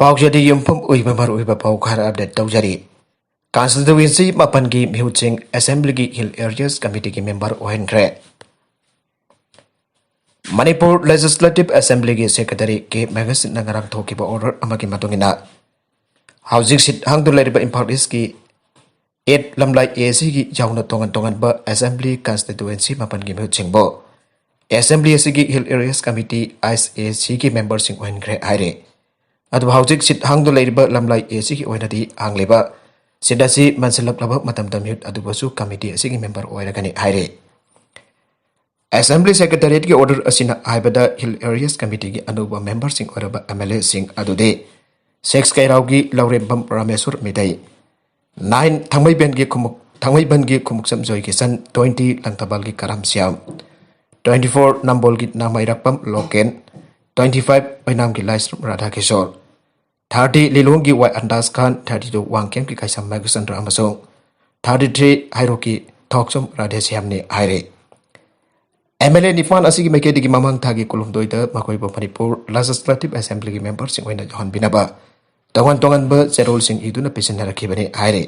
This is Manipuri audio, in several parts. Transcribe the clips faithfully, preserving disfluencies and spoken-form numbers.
ꯄꯥꯎꯆꯦꯗ ꯌꯨꯝꯐꯝ ꯑꯣꯏꯕ ꯃꯔꯨꯑꯣꯏꯕ ꯄꯥꯎ ꯈꯔ ꯑꯞꯗꯦꯠ ꯇꯧꯖꯔꯤ꯫ ꯀꯟꯁꯇꯤꯇ꯭ꯌꯨꯑꯦꯟꯁꯤ ꯃꯥꯄꯟꯒꯤ ꯃꯤꯍꯨꯠꯁꯤꯡ ꯑꯦꯁꯦꯝꯕ꯭ꯂꯤꯒꯤ ꯍꯤꯜ ꯑꯦꯔꯤꯌꯥꯁ ꯀꯃꯤꯇꯤꯒꯤ ꯃꯦꯝꯕꯔ ꯑꯣꯏꯍꯟꯈ꯭ꯔꯦ꯫ ꯃꯅꯤꯄꯨꯔ ꯂꯦꯖꯤꯁꯂꯦꯇꯤꯚ ꯑꯦꯁꯦꯝꯕ꯭ꯂꯤꯒꯤ ꯁꯦꯀ꯭ꯔꯦꯇꯔꯤ ꯀꯦ ꯃꯦꯒꯁꯤꯟꯅ ꯉꯔꯥꯡ ꯊꯣꯛꯈꯤꯕ ꯑꯣꯔꯗꯔ ꯑꯃꯒꯤ ꯃꯇꯨꯡ ꯏꯟꯅ, ꯍꯧꯖꯤꯛ ꯁꯤꯠ ꯍꯥꯡꯗꯨꯅ ꯂꯩꯔꯤꯕ ꯏꯝꯐꯥꯜ ꯏꯁꯀꯤ ꯑꯦꯠ ꯂꯝꯂꯥꯏ ꯑꯦ ꯁꯤꯒꯤ ꯌꯥꯎꯅ ꯇꯣꯉꯥꯟ ꯇꯣꯉꯥꯟꯕ ꯑꯦꯁꯦꯝꯕ꯭ꯂꯤ ꯀꯟꯁꯇꯤꯇ꯭ꯌꯨꯑꯦꯟꯁꯤ ꯃꯥꯄꯟꯒꯤ ꯃꯤꯍꯨꯠꯁꯤꯡꯕꯨ ꯑꯦꯁꯦꯝꯕ꯭ꯂꯤ ꯑꯁꯤꯒꯤ ꯍꯤꯜ ꯑꯦꯔꯤꯌꯥꯁ ꯀꯃꯤꯇꯤ, ꯑꯥꯏꯁ ꯑꯦ ꯁꯤꯒꯤ ꯃꯦꯝꯕꯔꯁꯤꯡ ꯑꯣꯏꯍꯟꯈ꯭ꯔꯦ ꯍꯥꯏꯔꯦ꯫ ꯑꯗꯨꯕꯨ ꯍꯧꯖꯤꯛ ꯁꯤꯠ ꯍꯥꯡꯗꯨꯅ ꯂꯩꯔꯤꯕ ꯂꯝꯂꯥꯏ ꯑꯦ ꯁꯤꯒꯤ ꯑꯣꯏꯅꯗꯤ ꯍꯥꯡꯂꯤꯕ ꯁꯤꯠ ꯑꯁꯤ ꯃꯟꯁꯤꯜꯂꯛꯂꯕ ꯃꯇꯝꯗ ꯃꯤꯍꯨꯠ ꯑꯗꯨꯕꯨꯁꯨ ꯀꯃꯤꯇꯤ ꯑꯁꯤꯒꯤ ꯃꯦꯝꯕꯔ ꯑꯣꯏꯔꯒꯅꯤ ꯍꯥꯏꯔꯦ꯫ ꯑꯦꯁꯦꯝꯕ꯭ꯂꯤ ꯁꯦꯀ꯭ꯔꯦꯇꯔꯤꯌꯦꯠꯀꯤ ꯑꯣꯔꯗꯔ ꯑꯁꯤꯅ ꯍꯥꯏꯕꯗ ꯍꯤꯜ ꯑꯦꯔꯤꯌꯥꯁ ꯀꯃꯤꯇꯤꯒꯤ ꯑꯅꯧꯕ ꯃꯦꯝꯕꯔꯁꯤꯡ ꯑꯣꯏꯔꯕ ꯑꯦꯝ ꯑꯦꯜ ꯑꯦꯁꯤꯡ ꯑꯗꯨꯗꯤ ꯁꯤꯛꯁ ꯀꯩꯔꯥꯎꯒꯤ ꯂꯧꯔꯦꯝꯕꯝ ꯔꯥꯃꯦꯁꯣꯔ ꯃꯤꯇꯩ, ꯅꯥꯏꯟ ꯊꯥꯡꯃꯩꯕꯟꯒꯤ ꯈꯨꯃꯨꯛ ꯊꯥꯡꯃꯩꯕꯟꯒꯤ ꯈꯨꯃꯨꯛꯆꯝ ꯖꯣꯏꯀꯤꯁꯟ, ꯇ꯭ꯋꯦꯟꯇꯤ ꯂꯪꯊꯕꯥꯜꯒꯤ ꯀꯔꯥꯝ ꯁ꯭ꯌꯥꯝ, ꯇ꯭ꯋꯦꯟꯇꯤ ꯐꯣꯔ ꯅꯝꯕꯣꯜꯒꯤ ꯅꯥꯃꯩꯔꯥꯛꯄꯝ ꯂꯣꯀꯦꯟ, ꯇ꯭ꯋꯦꯟꯇꯤ ꯐꯥꯏꯚ ꯑꯣꯏꯅꯥꯝꯒꯤ ꯂꯥꯏꯁ꯭ꯔꯝ ꯔꯥꯙꯥꯀꯤꯁꯣꯔ, ꯊꯥꯔꯇꯤ ꯂꯤꯂꯣꯡꯒꯤ Y Antas Khan, thirty two ꯋꯥꯡꯈꯦꯝꯒꯤ ꯀꯩꯁꯥꯝ ꯃꯦꯘꯆꯟꯗ꯭ꯔ ꯑꯃꯁꯨꯡ ꯊꯥꯔꯇꯤ ꯊ꯭ꯔꯤ ꯍꯩꯔꯣꯛꯀꯤ ꯊꯣꯛꯆꯣꯝ ꯔꯥꯙꯦꯁ꯭ꯌꯥꯝꯅꯤ ꯍꯥꯏꯔꯦ꯫ ꯑꯦꯝ ꯑꯦꯜ ꯑꯦ ꯅꯤꯄꯥꯟ ꯑꯁꯤꯒꯤ ꯃꯥꯏꯀꯩꯗꯒꯤ ꯃꯃꯥꯡ ꯊꯥꯒꯤ ꯀꯨꯟꯍꯨꯝꯗꯣꯏꯗ ꯃꯈꯣꯏꯕꯨ ꯃꯅꯤꯄꯨꯔ ꯂꯦꯖꯤꯁꯂꯦꯇꯤꯚ ꯑꯦꯁꯦꯝꯕ꯭ꯂꯤꯒꯤ ꯃꯦꯝꯕꯔꯁꯤꯡ ꯑꯣꯏꯅ ꯌꯥꯎꯍꯟꯕꯤꯅꯕ ꯇꯣꯉꯥꯟ ꯇꯣꯉꯥꯟꯕ ꯆꯦꯔꯣꯜꯁꯤꯡ ꯏꯗꯨꯅ ꯄꯤꯁꯤꯟꯅꯔꯛꯈꯤꯕꯅꯤ ꯍꯥꯏꯔꯤ꯫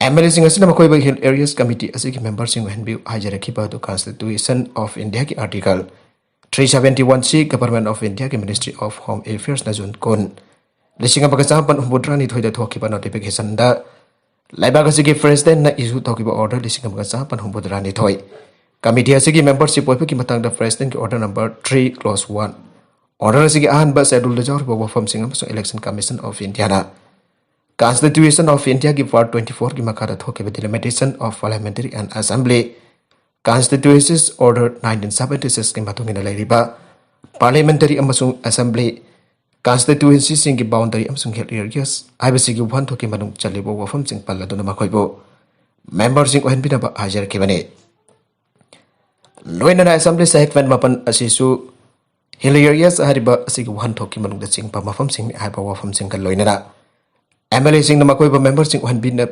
ꯑꯦꯝ ꯑꯦꯜ ꯑꯦꯁꯤꯡ ꯑꯁꯤꯅ ꯃꯈꯣꯏꯕꯨ ꯍꯤꯜ ꯑꯦꯔꯤꯌꯥꯁ ꯀꯃꯤꯇꯤ ꯑꯁꯤꯒꯤ ꯃꯦꯝꯕꯔꯁꯤꯡ ꯑꯣꯏꯍꯟꯕꯤꯌꯨ ꯍꯥꯏꯖꯔꯛꯈꯤꯕ ꯑꯗꯨ ꯀꯟꯁꯇꯤꯇ꯭ꯌꯨꯁꯟ ꯑꯣꯐ ꯏꯟꯗꯤꯌꯥꯒꯤ ꯑꯥꯔꯇꯤꯀꯜ ꯊ꯭ꯔꯤ ꯁꯚꯦꯟꯇꯤ ꯋꯥꯟ ꯁꯤ, ꯒꯚꯔꯟꯃꯦꯟꯠ ꯑꯣꯐ ꯏꯟꯗꯤꯌꯥꯒꯤ ꯃꯤꯅꯤꯁꯇ꯭ꯔꯤ ꯑꯣꯐ ꯍꯣꯝ ꯑꯦꯐꯤꯌꯔꯁꯅ ꯖꯨꯟ ꯀꯨꯟ, ꯂꯤꯁꯤꯡ ꯑꯃꯒ ꯆꯃꯥꯄꯟ ꯍꯨꯝꯐꯨꯇꯔꯥꯅꯤꯊꯣꯏꯗ ꯊꯣꯛꯈꯤꯕ ꯅꯣꯇꯤꯐꯤꯀꯦꯁꯟꯗ ꯂꯩꯕꯥꯛ ꯑꯁꯤꯒꯤ ꯄ꯭ꯔꯦꯁꯤꯗꯦꯟꯠꯅ ꯏꯁꯨ ꯇꯧꯈꯤꯕ ꯑꯣꯔꯗꯔ ꯂꯤꯁꯤꯡ ꯑꯃꯒ ꯆꯃꯥꯄꯟ ꯍꯨꯝꯐꯨꯇꯔꯥꯅꯤꯊꯣꯏ, ꯀꯃꯤꯇꯤ ꯑꯁꯤꯒꯤ ꯃꯦꯝꯕꯔꯁꯤꯞ ꯑꯣꯏꯕꯒꯤ ꯃꯇꯥꯡꯗ ꯄ꯭ꯔꯦꯁꯤꯗꯦꯟꯠꯀꯤ order number three clause one, order ꯑꯁꯤꯒꯤ ꯑꯍꯥꯟꯕ ꯁꯦꯗꯨꯜꯗ ꯌꯥꯎꯔꯤꯕ ꯋꯥꯐꯝꯁꯤꯡ ꯑꯃꯁꯨꯡ ꯏꯂꯦꯛꯁꯟ ꯀꯃꯤꯁꯟ ꯑꯣꯐ ꯏꯟꯗꯤꯌꯥꯅ ꯀꯟꯁꯇꯤꯇ꯭ꯌꯨꯁꯟ ꯑꯣꯐ ꯏꯟꯗꯤꯌꯥꯒꯤ ꯄꯥꯔꯠ ꯇ꯭ꯋꯦꯟꯇꯤ ꯐꯣꯔꯒꯤ ꯃꯈꯥꯗ ꯊꯣꯛꯈꯤꯕ Delimitation of Parliamentary and Assembly Constituencies Order nineteen seventy ꯁꯤꯛꯁꯀꯤ ꯃꯇꯨꯡ ꯏꯟꯅ ꯂꯩꯔꯤꯕ ꯄꯥꯔꯂꯤꯌꯥꯃꯦꯟꯇꯔꯤ ꯑꯃꯁꯨꯡ ꯑꯦꯁꯦꯝꯕ꯭ꯂꯤ ꯀꯟꯁꯇꯤꯇ꯭ꯌꯨꯑꯦꯟꯁꯤꯁꯤꯡꯒꯤ ꯕꯥꯎꯟꯗꯔꯤ ꯑꯃꯁꯨꯡ ꯍꯤꯜ ꯑꯦꯔꯤꯌꯥꯁ ꯍꯥꯏꯕꯁꯤꯒꯤ ꯋꯥꯍꯟꯊꯣꯛꯀꯤ ꯃꯅꯨꯡ ꯆꯜꯂꯤꯕ ꯋꯥꯐꯝꯁꯤꯡ ꯄꯜꯂꯗꯨꯅ ꯃꯈꯣꯏꯕꯨ ꯃꯦꯝꯕꯔꯁꯤꯡ ꯑꯣꯏꯍꯟꯕꯤꯅꯕ ꯍꯥꯏꯖꯔꯛꯈꯤꯕꯅꯤ꯫ ꯂꯣꯏꯅꯅ ꯑꯦꯁꯦꯝꯕ꯭ꯂꯤ ꯁꯦꯒꯃꯦꯟꯠ ꯃꯥꯄꯟ ꯑꯁꯤꯁꯨ ꯍꯤꯜ ꯑꯦꯔꯤꯌꯥꯁ ꯍꯥꯏꯔꯤꯕ ꯑꯁꯤꯒꯤ ꯋꯥꯍꯟꯊꯣꯛꯀꯤ ꯃꯅꯨꯡꯗ ꯆꯤꯡꯕ ꯃꯐꯝꯁꯤꯡꯅꯤ ꯍꯥꯏꯕ ꯋꯥꯐꯝꯁꯤꯡꯒ ꯂꯣꯏꯅꯅ ꯑꯦꯝ ꯑꯦꯜ ꯑꯦꯁꯤꯡꯅ ꯃꯈꯣꯏꯕꯨ ꯃꯦꯝꯕꯔꯁꯤꯡ ꯑꯣꯏꯍꯟꯕꯤꯅ-,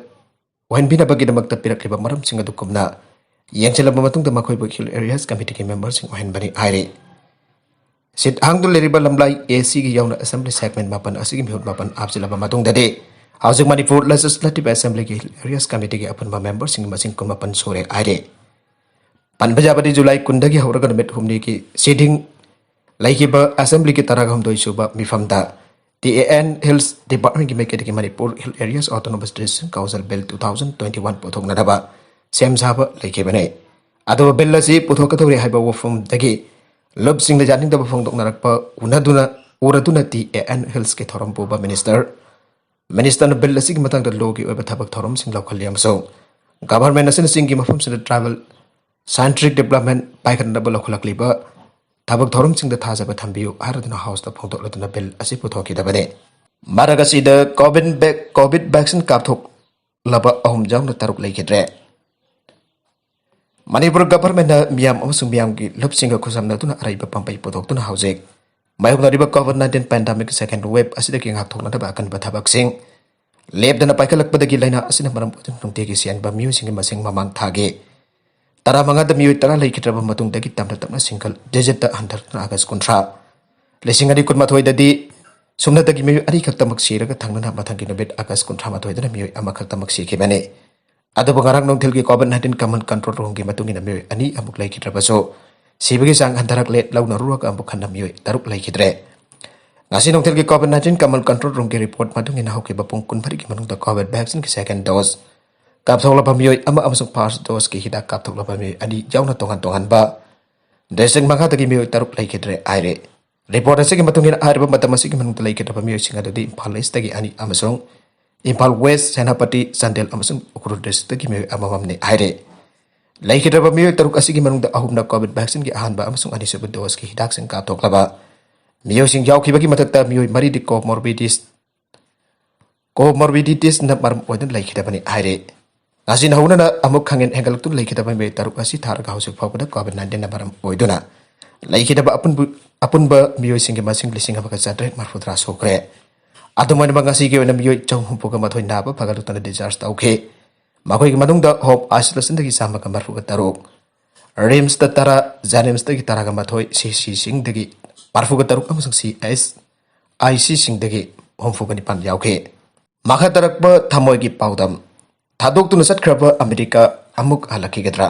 ꯑꯣꯏꯍꯟꯕꯤꯅꯕꯒꯤꯗꯃꯛꯇ ꯄꯤꯔꯛꯂꯤꯕ ꯃꯔꯝꯁꯤꯡ ꯑꯗꯨ ꯀꯨꯞꯅ ꯌꯦꯡꯁꯤꯜꯂꯕ ꯃꯇꯨꯡꯗ ꯃꯈꯣꯏꯕꯨ ꯍꯤꯜ ꯑꯦꯔꯤꯌꯥꯁ ꯀꯃꯤꯇꯤꯒꯤ ꯃꯦꯝꯕꯔꯁꯤꯡ ꯑꯣꯏꯍꯟꯕꯅꯤ ꯍꯥꯏꯔꯤ꯫ ꯁꯤꯠ ꯍꯥꯡꯗꯨꯅ ꯂꯩꯔꯤꯕ ꯂꯝꯂꯥꯏ ꯑꯦ ꯁꯤꯒꯤ ꯌꯥꯎꯅ ꯑꯦꯁꯦꯝꯕ꯭ꯂꯤ ꯁꯦꯒꯃꯦꯟ ꯃꯥꯄꯟ ꯑꯁꯤꯒꯤ ꯃꯤꯍꯨꯠ ꯃꯥꯄꯟ ꯍꯥꯞꯆꯤꯜꯂꯕ ꯃꯇꯨꯡꯗꯗꯤ ꯍꯧꯖꯤꯛ ꯃꯅꯤꯄꯨꯔ ꯂꯦꯖꯤꯁꯂꯦꯇꯤꯚ ꯑꯦꯁꯦꯝꯕ꯭ꯂꯤꯒꯤ ꯍꯤꯜ ꯑꯦꯔꯤꯌꯥꯁ ꯀꯃꯤꯇꯤꯒꯤ ꯑꯄꯨꯟꯕ ꯃꯦꯝꯕꯔꯁꯤꯡꯒꯤ ꯃꯁꯤꯡ ꯀꯨꯟꯃꯥꯄꯟ ꯁꯨꯔꯦ ꯍꯥꯏꯔꯦ꯫ ꯄꯟꯕ ꯌꯥꯕꯗꯤ ꯖꯨꯂꯥꯏ ꯀꯨꯟꯗꯒꯤ ꯍꯧꯔꯒ ꯅꯨꯃꯤꯠ ꯍꯨꯝꯅꯤꯒꯤ ꯁꯤꯇꯤꯡ ꯂꯩꯈꯤꯕ ꯑꯁꯦꯝꯕ꯭ꯂꯤꯒꯤ ꯇꯔꯥꯒ ꯍꯨꯝꯗꯣꯏ ꯁꯨꯕ ꯃꯤꯐꯝꯗ ꯇꯤ ꯑꯦ ꯑꯦꯟ ꯍꯤꯜꯁ ꯗꯤꯄꯥꯔꯠꯃꯦꯟꯒꯤ ꯃꯥꯏꯀꯩꯗꯒꯤ Manipur hill areas autonomous decision council bill two thousand twenty one ꯄꯨꯊꯣꯛꯅꯅꯕ ꯁꯦꯝ ꯁꯥꯕ ꯂꯩꯈꯤꯕꯅꯤ꯫ ꯑꯗꯨꯕꯨ ꯕꯤꯜ ꯑꯁꯤ ꯄꯨꯊꯣꯛꯀꯗꯧꯔꯤ ꯍꯥꯏꯕ ꯋꯥꯐꯝꯗꯒꯤ ꯂꯨꯞꯁꯤꯡꯅ ꯌꯥꯅꯤꯡꯗꯕ ꯐꯣꯡꯗꯣꯛꯅꯔꯛꯄ ꯎꯅꯗꯨꯅ ꯎꯔꯗꯨꯅ ꯇꯤ ꯑꯦ ꯑꯦꯟ ꯍꯤꯜꯁꯀꯤ ꯊꯧꯔꯝ ꯄꯨꯕ ꯃꯤꯅꯤꯁꯇꯔ ꯃꯤꯅꯤꯁꯇꯔꯅ ꯕꯤꯜ ꯑꯁꯤꯒꯤ ꯃꯇꯥꯡꯗ ꯂꯣꯒꯤ ꯑꯣꯏꯕ ꯊꯕꯛ ꯊꯧꯔꯝꯁꯤꯡ ꯂꯧꯈꯠꯂꯤ ꯑꯃꯁꯨꯡ ꯒꯚꯔꯟꯃꯦꯟꯠ ꯑꯁꯤꯅꯆꯤꯡꯒꯤ ꯃꯐꯝꯁꯤꯡꯗ ꯇ꯭ꯔꯥꯏꯕꯦꯜ ꯁꯥꯏꯟꯇ꯭ꯔꯤꯛ ꯗꯤꯕ꯭ꯂꯞꯃꯦꯟꯠ ꯄꯥꯏꯈꯠꯅꯕ ꯂꯧꯈꯠꯂꯛꯂꯤꯕ ꯊꯕꯛ ꯊꯧꯔꯝꯁꯤꯡꯗ ꯊꯥꯖꯕ ꯊꯝꯕꯤꯌꯨ ꯍꯥꯏꯔꯗꯨꯅ ꯍꯥꯎꯁꯇ ꯐꯣꯡꯗꯣꯛꯂꯗꯨꯅ ꯕꯤꯜ ꯑꯁꯤ ꯄꯨꯊꯣꯛꯈꯤꯗꯕꯅꯤ꯫ ꯃꯔꯛ ꯑꯁꯤꯗ ꯀꯣꯚꯤꯟ ꯚꯦꯛ-, ꯀꯣꯚꯤꯗ ꯚꯦꯛꯁꯤꯟ ꯀꯥꯞꯊꯣꯛꯂꯕ ꯑꯍꯨꯝ ꯌꯥꯎꯅ ꯇꯔꯨꯛ ꯂꯩꯈꯤꯗ꯭ꯔꯦ꯫ ꯃꯅꯤꯄꯨꯔ ꯒꯚꯔꯟꯃꯦꯟꯠꯅ ꯃꯤꯌꯥꯝ ꯑꯃꯁꯨꯡ ꯃꯤꯌꯥꯝꯒꯤ ꯂꯨꯞꯁꯤꯡꯒ ꯈꯨꯠꯁꯝꯅꯗꯨꯅ ꯑꯔꯩꯕ ꯄꯥꯝꯕꯩ ꯄꯨꯊꯣꯛꯇꯨꯅ ꯍꯧꯖꯤꯛ ꯃꯥꯌꯣꯛꯅꯔꯤꯕ ꯀꯣꯚꯤꯗ ꯅꯥꯏꯟꯇꯤꯟ ꯄꯦꯟꯗꯦꯃꯤꯛ ꯁꯦꯀꯦꯟ ꯋꯦꯕ ꯑꯁꯤꯗꯒꯤ ꯉꯥꯛꯊꯣꯛꯅꯅꯕ ꯑꯀꯟꯕ ꯊꯕꯛꯁꯤꯡ ꯂꯦꯞꯇꯅ ꯄꯥꯏꯈꯠꯂꯛꯄꯗꯒꯤ ꯂꯥꯏꯅꯥ ꯑꯁꯤꯅ ꯃꯔꯝ ꯑꯣꯏꯗꯨꯅ ꯅꯨꯡꯇꯤꯒꯤ ꯁꯤꯍꯟꯕ ꯃꯤꯑꯣꯏꯁꯤꯡꯒꯤ ꯃꯁꯤꯡ ꯃꯃꯥꯡ ꯊꯥꯒꯤ ꯇꯔꯥꯃꯉꯥꯗ ꯃꯤꯑꯣꯏ ꯇꯔꯥ ꯂꯩꯈꯤꯗ꯭ꯔꯕ ꯃꯇꯨꯡꯗꯒꯤ ꯇꯞꯅ ꯇꯞꯅ ꯁꯤꯡꯒꯜ ꯗꯤꯖꯤꯠꯇ ꯍꯟꯊꯔꯛꯇꯨꯅ ꯑꯥꯒꯁ ꯀꯨꯟꯊ꯭ꯔꯥ, ꯂꯤꯁꯤꯡ ꯑꯅꯤ ꯀꯨꯟꯃꯥꯊꯣꯏꯗꯗꯤ ꯁꯨꯞꯅꯇꯒꯤ ꯃꯤꯑꯣꯏ ꯑꯅꯤꯈꯛꯇꯃꯛ ꯁꯤꯔꯒ ꯊꯪꯅꯅ ꯃꯊꯪꯒꯤ ꯅꯨꯃꯤꯠ ꯑꯥꯒꯁ ꯀꯨꯟꯊ꯭ꯔꯥ ꯃꯥꯊꯣꯏꯗꯅ ꯃꯤꯑꯣꯏ ꯑꯃꯈꯛꯇꯃꯛ ꯁꯤꯈꯤꯕꯅꯤ꯫ ꯑꯗꯨꯕꯨ ꯉꯔꯥꯡ ꯅꯨꯡꯊꯤꯜꯒꯤ ꯀꯣꯚꯤꯗ ꯅꯥꯏꯟꯇꯤꯟ ꯀꯃꯟ ꯀꯟꯇ꯭ꯔꯣꯜ ꯔꯨꯝꯒꯤ ꯃꯇꯨꯡ ꯏꯟꯅ ꯃꯤꯑꯣꯏ ꯑꯅꯤ ꯑꯃꯨꯛ ꯂꯩꯈꯤꯗ꯭ꯔꯕꯁꯨ ꯁꯤꯕꯒꯤ ꯆꯥꯡ ꯍꯟꯊꯔꯛꯂꯦ꯫ ꯂꯧꯅꯔꯨꯔꯒ ꯑꯃꯨꯛ ꯍꯟꯅ ꯃꯤꯑꯣꯏ ꯇꯔꯨꯛ ꯂꯩꯈꯤꯗ꯭ꯔꯦ꯫ ꯉꯁꯤ ꯅꯨꯡꯊꯤꯜꯒꯤ ꯀꯣꯚꯤꯗ ꯅꯥꯏꯟꯇꯤꯟ ꯀꯃꯟ ꯀꯟꯇ꯭ꯔꯣꯜ ꯔꯨꯝꯒꯤ ꯔꯤꯄꯣꯔꯠ ꯃꯇꯨꯡ ꯏꯟꯅ ꯍꯧꯈꯤꯕ ꯄꯨꯡ ꯀꯨꯟꯃꯔꯤꯒꯤ ꯃꯅꯨꯡꯗ ꯀꯣꯚꯤꯗ ꯚꯦꯛꯁꯤꯟꯒꯤ ꯁꯦꯀꯦꯟ ꯗꯣꯁ ꯀꯥꯞꯊꯣꯛꯂꯕ ꯃꯤꯑꯣꯏ ꯑꯃ ꯑꯃꯁꯨꯡ ꯐꯥꯔꯁ ꯗꯣꯁꯀꯤ ꯍꯤꯗꯥꯛ ꯀꯥꯞꯊꯣꯛꯂꯕ ꯃꯤꯑꯣꯏ ꯑꯅꯤ ꯌꯥꯎꯅ ꯇꯣꯉꯥꯟ ꯇꯣꯉꯥꯟꯕ ꯗꯤꯁꯇ꯭ꯔꯤꯛ ꯃꯉꯥꯗꯒꯤ ꯃꯤꯑꯣꯏ ꯇꯔꯨꯛ ꯂꯩꯈꯤꯗ꯭ꯔꯦ ꯍꯥꯏꯔꯦ꯫ ꯔꯤꯄꯣꯔꯠ ꯑꯁꯤꯒꯤ ꯃꯇꯨꯡ ꯏꯟꯅ ꯍꯥꯏꯔꯤꯕ ꯃꯇꯝ ꯑꯁꯤꯒꯤ ꯃꯅꯨꯡꯗ ꯂꯩꯈꯤꯗ꯭ꯔꯕ ꯃꯤꯑꯣꯏꯁꯤꯡ ꯑꯗꯨꯗꯤ ꯏꯝꯐꯥꯜ ꯏꯁꯇꯒꯤ ꯑꯅꯤ ꯑꯃꯁꯨꯡ ꯏꯝꯐꯥꯜ ꯋꯦꯁ, ꯁꯦꯅꯥꯄꯇꯤ, ꯆꯥꯟꯗꯦꯜ ꯑꯃꯁꯨꯡ ꯎꯈ꯭ꯔꯨꯜ ꯗꯤꯁꯇ꯭ꯔꯤꯛꯇꯒꯤ ꯃꯤꯑꯣꯏ ꯑꯃꯃꯝꯅꯤ ꯍꯥꯏꯔꯦ꯫ ꯂꯩꯈꯤꯗ꯭ꯔꯕ ꯃꯤꯑꯣꯏ ꯇꯔꯨꯛ ꯑꯁꯤꯒꯤ ꯃꯅꯨꯡꯗ ꯑꯍꯨꯝꯅ ꯀꯣꯚꯤꯗ ꯚꯦꯛꯁꯤꯟꯒꯤ ꯑꯍꯥꯟꯕ ꯑꯃꯁꯨꯡ ꯑꯅꯤꯁꯨꯕ ꯗꯣꯁꯀꯤ ꯍꯤꯗꯥꯛꯁꯤꯡ ꯀꯥꯞꯊꯣꯛꯂꯕ ꯃꯤꯑꯣꯏꯁꯤꯡ ꯌꯥꯎꯈꯤꯕꯒꯤ ꯃꯊꯛꯇ ꯃꯤꯑꯣꯏ ꯃꯔꯤꯗꯤ ꯀꯣꯃꯣꯔꯕꯤꯗꯤꯁ, ꯀꯣꯃꯣꯔꯕꯤꯗꯤꯇꯤꯁꯅ ꯃꯔꯝ ꯑꯣꯏꯗꯨꯅ ꯂꯩꯈꯤꯗꯕꯅꯤ ꯍꯥꯏꯔꯦ꯫ ꯉꯁꯤꯅ ꯍꯧꯅꯅ ꯑꯃꯨꯛ ꯈꯪꯍꯦꯟ ꯍꯦꯟꯒꯠꯂꯛꯇꯨꯅ ꯂꯩꯈꯤꯗꯕ ꯃꯤꯑꯣꯏ ꯇꯔꯨꯛ ꯑꯁꯤ ꯊꯥꯔꯒ ꯍꯧꯖꯤꯛ ꯐꯥꯎꯕꯗ ꯀꯣꯚꯤꯗ ꯅꯥꯏꯟꯇꯤꯟꯅ ꯃꯔꯝ ꯑꯣꯏꯗꯨꯅ ꯂꯩꯈꯤꯗꯕ ꯑꯄꯨꯟꯕ, ꯑꯄꯨꯟꯕ ꯃꯤꯑꯣꯏꯁꯤꯡꯒꯤ ꯃꯁꯤꯡ ꯂꯤꯁꯤꯡ ꯑꯃꯒ ꯆꯥꯇ꯭ꯔꯦꯠ ꯃꯔꯤꯐꯨꯇꯔꯥ ꯁꯨꯈ꯭ꯔꯦ꯫ ꯑꯗꯨꯝ ꯑꯣꯏꯅꯃꯛ ꯉꯁꯤꯒꯤ ꯑꯣꯏꯅ ꯃꯤꯑꯣꯏ ꯆꯍꯨꯝ ꯍꯨꯝꯐꯨꯒ ꯃꯥꯊꯣꯏ ꯅꯥꯕ ꯐꯒꯠꯂꯛꯇꯨꯅ ꯗꯤꯁꯆꯥꯔꯖ ꯇꯧꯈꯤ꯫ ꯃꯈꯣꯏꯒꯤ ꯃꯅꯨꯡꯗ ꯍꯣꯝ ꯑꯥꯏꯁꯣꯂꯦꯁꯟꯗꯒꯤ ꯆꯥꯝꯃꯒ ꯃꯔꯤꯐꯨꯒ ꯇꯔꯨꯛ, ꯔꯤꯝꯁꯇ ꯇꯔꯥ, ꯖꯦꯅꯤꯝꯁꯇꯒꯤ ꯇꯔꯥꯒ ꯃꯥꯊꯣꯏ, ꯁꯤ ꯁꯤ ꯁꯤꯡꯗꯒꯤ ꯃꯔꯤꯐꯨꯒ ꯇꯔꯨꯛ ꯑꯃꯁꯨꯡ ꯁꯤ ꯑꯦꯁ ꯑꯥꯏ ꯁꯤꯁꯤꯡꯗꯒꯤ ꯍꯨꯝꯐꯨꯒ ꯅꯤꯄꯥꯟ ꯌꯥꯎꯈꯤ꯫ ꯃꯈꯥ ꯇꯥꯔꯛꯄ ꯊꯃꯣꯏꯒꯤ ꯄꯥꯎꯗꯝ꯫ ꯊꯥꯗꯣꯛꯇꯨꯅ ꯆꯠꯈ꯭ꯔꯕ ꯑꯃꯦꯔꯤꯀꯥ ꯑꯃꯨꯛ ꯍꯜꯂꯛꯈꯤꯒꯗ꯭ꯔꯥ?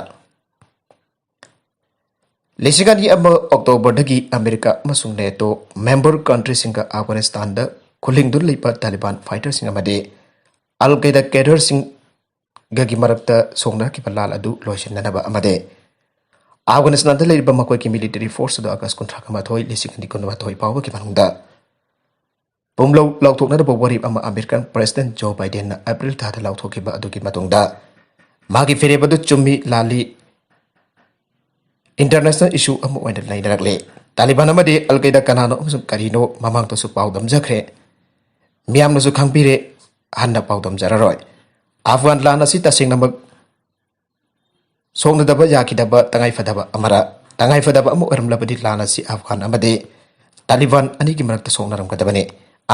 ꯂꯤꯁꯤꯡ ꯑꯅꯤ ꯑꯃ ꯑꯣꯛꯇꯣꯕꯔꯗꯒꯤ ꯑꯃꯦꯔꯤꯀꯥ ꯑꯃꯁꯨꯡ ꯅꯦꯇꯣ ꯃꯦꯝꯕꯔ ꯀꯟꯇ꯭ꯔꯤꯁꯤꯡꯒ ꯑꯐꯒꯥꯅꯤꯁꯇꯥꯟꯗ ꯈꯨꯜꯂꯤꯡꯗꯨꯅ ꯂꯩꯕ ꯇꯥꯂꯤꯕꯥꯟ ꯐꯥꯏꯇꯔꯁꯤꯡ ꯑꯃꯗꯤ ꯑꯜ ꯀꯩꯗ ꯀꯦꯗꯔꯁꯤꯡꯒꯒꯤ ꯃꯔꯛꯇ ꯁꯣꯛꯅꯔꯛꯈꯤꯕ ꯂꯥꯟ ꯑꯗꯨ ꯂꯣꯏꯁꯤꯟꯅꯅꯕ ꯑꯃꯗꯤ ꯑꯐꯒꯥꯅꯤꯁꯇꯥꯟꯗ ꯂꯩꯔꯤꯕ ꯃꯈꯣꯏꯒꯤ ꯃꯤꯂꯤꯇꯔꯤ ꯐꯣꯔꯁ ꯑꯗꯨ ꯑꯥꯒꯁ ꯀꯨꯟꯊ꯭ꯔꯥ ꯃꯥꯊꯣꯏ, ꯂꯤꯁꯤꯡ ꯑꯅꯤ ꯀꯨꯟꯃꯥꯊꯣꯏ ꯐꯥꯎꯕꯒꯤ ꯃꯅꯨꯡꯗ ꯄꯨꯝꯂꯧ ꯂꯥꯎꯊꯣꯛꯅꯅꯕ ꯋꯥꯔꯦꯞ ꯑꯃ ꯑꯃꯦꯔꯤꯀꯥꯟ ꯄ꯭ꯔꯦꯁꯤꯗꯦꯟꯠ ꯖꯣ ꯕꯥꯏꯗꯦꯟꯅ ꯑꯦꯄ꯭ꯔꯤꯜ ꯊꯥꯗ ꯂꯥꯎꯊꯣꯛꯈꯤꯕ ꯑꯗꯨꯒꯤ ꯃꯇꯨꯡꯗ ꯃꯥꯒꯤ ꯐꯤꯔꯦꯞ ꯑꯗꯨ ꯆꯨꯝꯃꯤ ꯂꯥꯜꯂꯤ ꯏꯟꯇꯔꯅꯦꯁꯅꯦꯜ ꯏꯁꯨ ꯑꯃ ꯑꯣꯏꯅ ꯅꯩꯅꯔꯛꯂꯦ꯫ ꯇꯥꯂꯤꯕꯥꯟ ꯑꯃꯗꯤ ꯑꯜ ꯀꯩꯗ ꯀꯅꯥꯅꯣ ꯑꯃꯁꯨꯡ ꯀꯔꯤꯅꯣ ꯃꯃꯥꯡꯗꯁꯨ ꯄꯥꯎꯗꯝꯖꯈ꯭ꯔꯦ, ꯃꯤꯌꯥꯝꯅꯁꯨ ꯈꯪꯕꯤꯔꯦ, ꯍꯟꯅ ꯄꯥꯎꯗꯝꯖꯔꯔꯣꯏ꯫ ꯑꯐꯒꯥꯟ ꯂꯥꯟ ꯑꯁꯤ ꯇꯁꯦꯡꯅꯃꯛ ꯁꯣꯛꯅꯗꯕ ꯌꯥꯈꯤꯗꯕ ꯇꯉꯥꯏꯐꯗꯕ ꯑꯃꯔ? ꯇꯉꯥꯏꯐꯗꯕ ꯑꯃ ꯑꯣꯏꯔꯝꯂꯕꯗꯤ ꯂꯥꯟ ꯑꯁꯤ ꯑꯐꯒꯥꯟ ꯑꯃꯗꯤ ꯇꯥꯂꯤꯕꯥꯟ ꯑꯅꯤꯒꯤ ꯃꯔꯛꯇ ꯁꯣꯛꯅꯔꯝꯒꯗꯕꯅꯤ꯫